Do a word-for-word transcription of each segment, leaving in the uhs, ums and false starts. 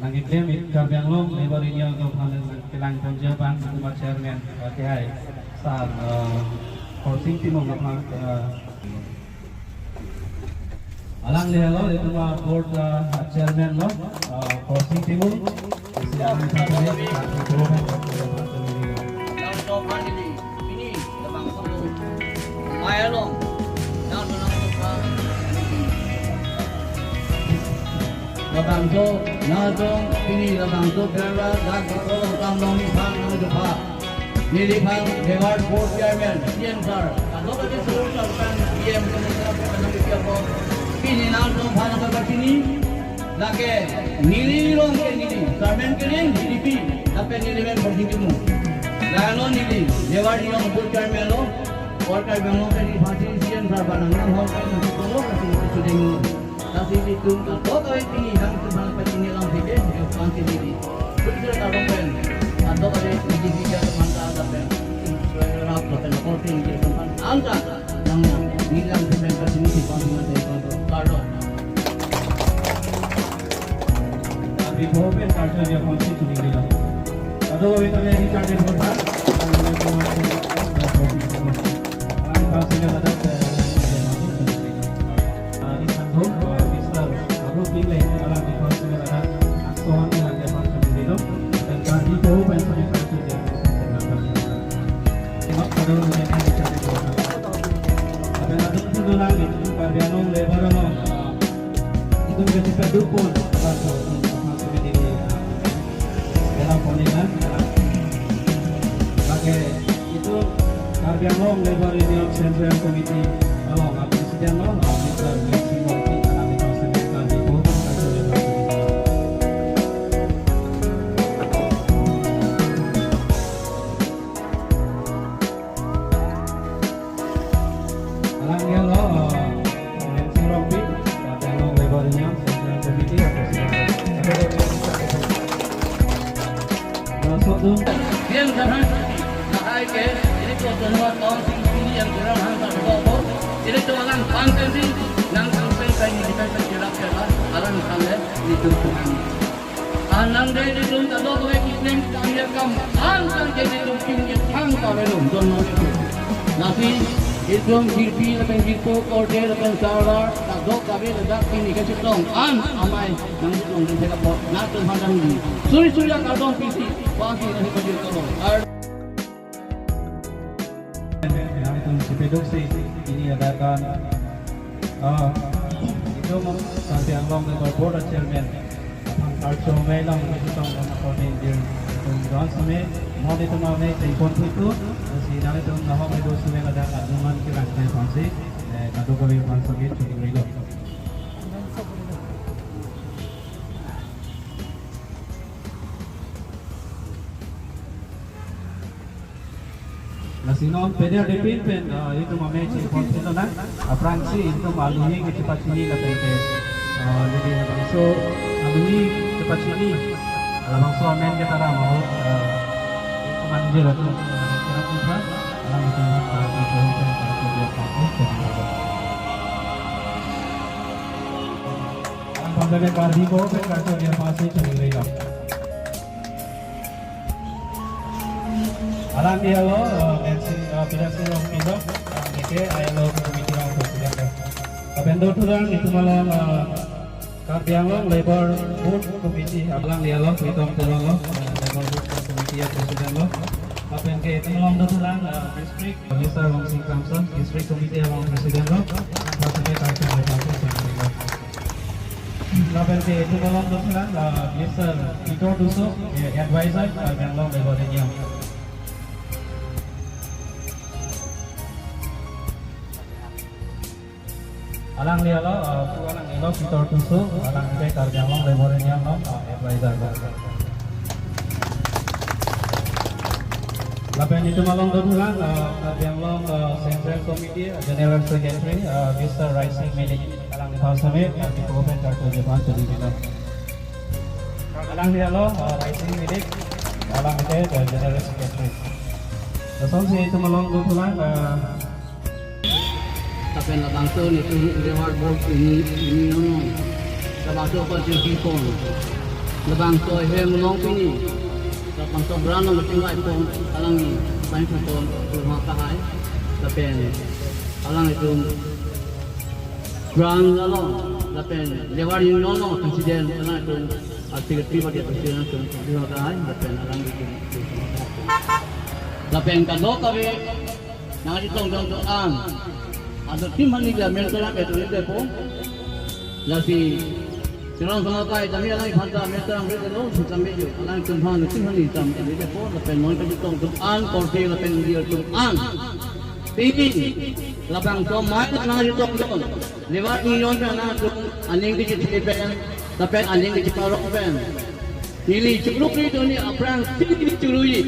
Nangkeklem Karbi Anglong Labour Union aphan nangkelang ponji abang itum a-chairman, uh, kehai sir, uh, Khorsing Timung aphan, uh, alangli henlo itum a-board, uh, chairman lo, uh, Khorsing Timung. Isi alangli aphan kami, uh, Nangtum phan pini, pini labangso Mai along, nangtum nangtum phan. Labangso, nangtum pini labangso berla dak kolong kam long ni phan nangtum phan. Neliphan Labour Board Chairman, C M sir, kadokave sir, sir, kan D M, Commissioner, pini nangtum phan nangtum pachini. Lake neli along ke neli, chairman ke neli, D P, lapen neli men Khorsing Timung. Lalo neli, Labour Union board chairman lo, board chairman lo ke neli pachini C M sir aphan nang hon kan nang kolo kasi neli sudeng. Lasi nelitum kadokave pini nangtum phan pachini alam pike, neli pachini neli. Pulsir kadokave, kadokave neli bisa teman ta lapen, rap lapen, korte neli teman angka. Nang nilang pementa sini si pang dengan dari pang. Kardom. Tapi bo pen culture dia pasti curi dia. Kadokave tame di charge kota. Ang pasti ada, eh, di sanggup, eh, bisa. Abu pilih alam di pasti ada. Aksohan yang dia pasti curi dia. Dan kami bo pen pasti culture dia. Lapen atum si dolang itum Karbi Anglong Labour along, ah, itum kachepeduk pon, ah, so, itum, ah, committee, ah, dalam pon ini kan, ah, pakai itum Karbi Anglong Labour Union Central Committee along, ah, President along, ah, Mister Bensi Morti, ah, Mister Karbi Anglong Labour Union. Alangli henlo, eh, Nancy Rongpi, Karbi Anglong Labour Union, Central Committee, President. Langsung tu. Yang sana, lahai ke, ini tu semua tahun sing sini yang kurang hantar ke bawah. Ini tu alang panten sih, nang sampai kayak ini kita kira kira, alang sampai ini tu Tuhan. Anang dei itum kadokave keklem kami akam, angkang ke itum pini thang kave lom, don non itum. Lasi itum jirpi lapen jirpo, korte lapen sarlar, kadokave ladak pini kachetong an amei nangchetong dun thek apot, nangtum phan dam di. Suri suri akardom pisi, pasi nangpajir kalo. Ar- Nangtum chepeduk si pini adakan, ah, itum Karbi Anglong Labour Board Chairman aphan archo mai long kachetong dam apot ingjir itum don seme, mo itum amei chengkon putu, si nangtum nahok itum seme ladak anuman kelang kai phansi, eh, kadokave phan seme chukri lo. Lasi non peder depin pen, eh, itum amei chengkon putu na, aphrangsi itum alohi kachepachini lapen ke, eh, jadi labangso alohi kachepachini, labangso amen ke tara mo, eh, itum anjir atum, eh, kira putra, alam itum, eh, itum, eh, itum, eh, itum, eh, Ang pamdame Karbi ko pen kartu dia pasi churi lo. Alangli henlo, eh, Nancy, eh, Bidyasing Rongpi lo, eh, neke I L O committee along president lo. Lapen dothulang itum along, eh, Karbi Anglong Labour Board Committee, alangli henlo, Pritom Teron lo, eh, Labour Board Committee a-president lo. Lapen ke itum along dothulang, eh, district, Mister Rongsing Kramsa, district committee along president lo, lapen ke kartu lo. Lapen ke itum along dothulang, eh, Mister Peter Duso, eh, advisor, eh, Karbi Anglong Labour Union. Alangli henlo, eh, pu alangli henlo Peter Duso, alang ke Karbi Anglong Labour Union along, eh, advisor lo. Lapen itum along dothulang, eh, Karbi Anglong, eh, Central Committee, eh, General Secretary, eh, Mister Raising Milik, alangphan seme, eh, itum pen kartu dia pasi churi lo. Alangli henlo, eh, Raising Milik, alang ke, eh, General Secretary. Lasonsi itum along dothulang, eh, Lapen labangso nelitum Labour Board ini, ini ono. Labangso ko jirpi pon. Labangso ahem along pini, labangso ground along kachingvai pon, alangli pai pon, pon kahai, lapen alanglitum ground along, lapen Labour Union along president, alangtum secretary bagi president, pon kahai, lapen alanglitum. Lapen kadokave nangchetongdun an, ado tim hani dia mentor an betul itu po. Lasi, Sirang sama kai, kami alangliphan ta mentor an betul lo, sitame jo, alangtum aphan, tim hani tam, kami dia po, lapen non kachetongdun an, korte lapen dia atum an. Pini, labangso amei nangchetongdun, Labour Union pen nangtum aning kachethe pen, lapen aning kacheparong pen. Neli chuklo kri doni aphrang si neli chuluji.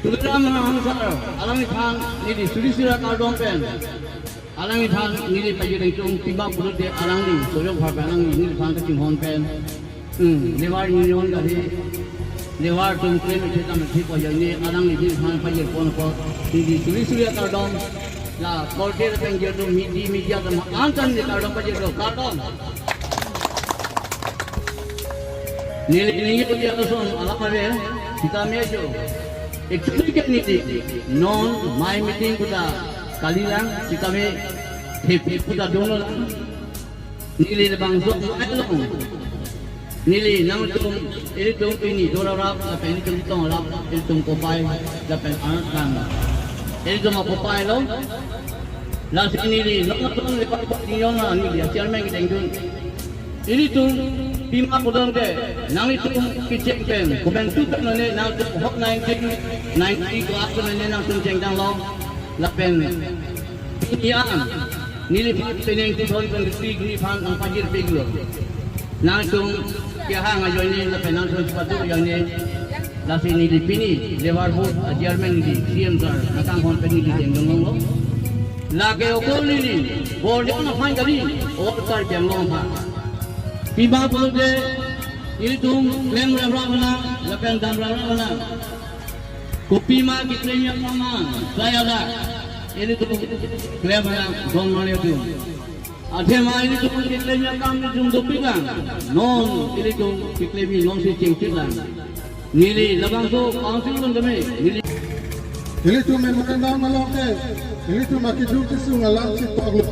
Tuliram Ronghang sir, alangliphan neli suri sura kardom pen, alangliphan neli pajir itum pima pulote alangli, Soyong Pharpar alangli, neliphan kachinghon pen. Hmm, Labour Union kali, Labour atum klem isi tam si po jani, alangli neliphan pajir pon po, neli suri sura kardom. La korte lapen dia atum, midi media atum an ta neli kardom pajirlo, kardom. Neli ningje dia ason alam ave, sitame jo. Actually ke neli non amei meeting puta kalilang, sitame thip puta dunlo lang. Neli labangso amei along, neli nangtum, ilitum pini dorarap, lapen ilitum chetong rap, ilitum kopai, lapen anat lang. Ilitum akopai lo. Lasi neli nonglong lepak lepak diyong na neli chairman kedengdun. Ilitum pima pudong ke, nanglitum kecheng pen, komantu pen lone nangtum ahok nineteen ninety ko-an pen lone nangtum chengdang lo. Lapen pini an, neliphan penang two thousand twenty-three neliphan nangpajir peglo. Nangtum kehang ajoine lapen nangtum chepatu ajoine. Lasi neli pini Labour Board a chairman neli C M sir nangkanghon pen neli dengdun longlo. Lake ako neli bordiang aphan kali, all Karbi Anglong aphan. Pima pulote ilitum klem rap rap nang, lapen dam rap rap nang. Kopima keklem akam, saya ada. Ilitum klem nang, don mane atum. Athema ilitum keklem akam ilitum dopik lang. Non ilitum keklem, non si chengchit lang. Neli labangso council along kami, neli. Ilitum memorandum along ke, ilitum akejung kesung alam si toklo.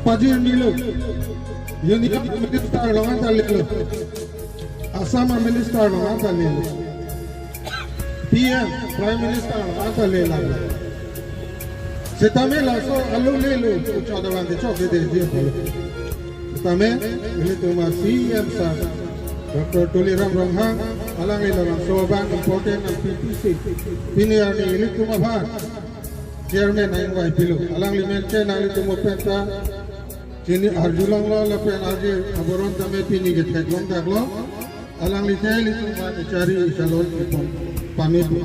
Pajir nilo. Union Minister along an ta lelo. Assam Minister along an ta lelo. P M, Prime Minister along an ta lelo. Sitame laso alo lelo, kuchada bang kechok kede dia polo. Sitame, ilitum a C M sir, Doctor Tuliram Ronghang, alangli labangso abang important nangpipisi. Pini arni ilitum aphan chairman nang-invite pilo. Alangli menche nanglitum open ta chini arjulonglo lapen arje aboron tame pini ketheklong daklo. Alanglithe ilitum aphan kachari chalon kepon pame pu.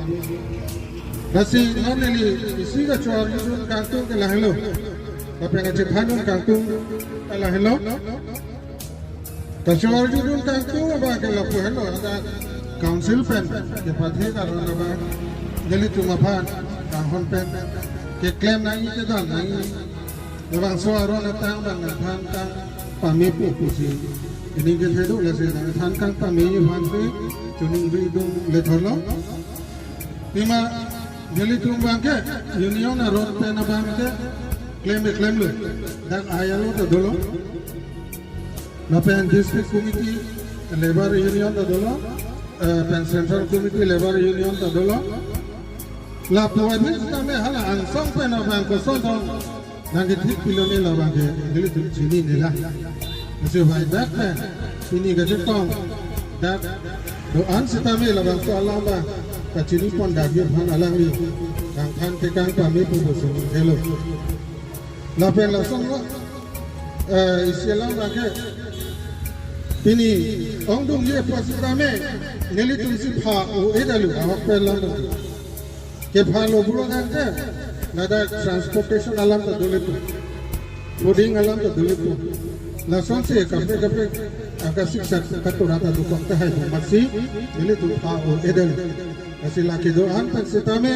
Lasi non neli isi kachor judun kangtung ke lahelo. Lapen kachethandun kangtung ke lahelo. Kachor judun kangtung abang ke lapu helo, ada council pen kepathe karon abang nelitum aphan kanghon pen keklem nangji, kedam nangji. Labangso aron atang abang nangthan kang pame pu pusi. Ining kethe do, lasi nangthan kang pameji aphan si choningri dun le thorlo. Pima nelitum abang ke union aron pen abang ke klem klemlo. Dak ayalo ta dolo. Lapen district committee Labour Union ta dolo, eh, pen central committee Labour Union ta dolo. Lapu abang sitame hala angsong pen abang kosonthong nangkethik pilone labang ke nelitum chininela. Lasi vai dak pen pini kachetong dak do-an sitame labangso alam abang kachini pon dakji aphan alangli kangthan kekang pame pu pusi helo. Lapen lason lo, eh, isi alam abang ke pini ongdungji apot sitame nelitum si pha-o-e dalu ahok pen alam abang. Kephalo pulo tangte, ladak transportation alam ta dole pu, fooding alam ta dole pu. Lasonsi kaprek kaprek angka siksak katura ta dokok tahai pu, amatsi nelitum pha-o-e dalu. Lasi lake do-an pen sitame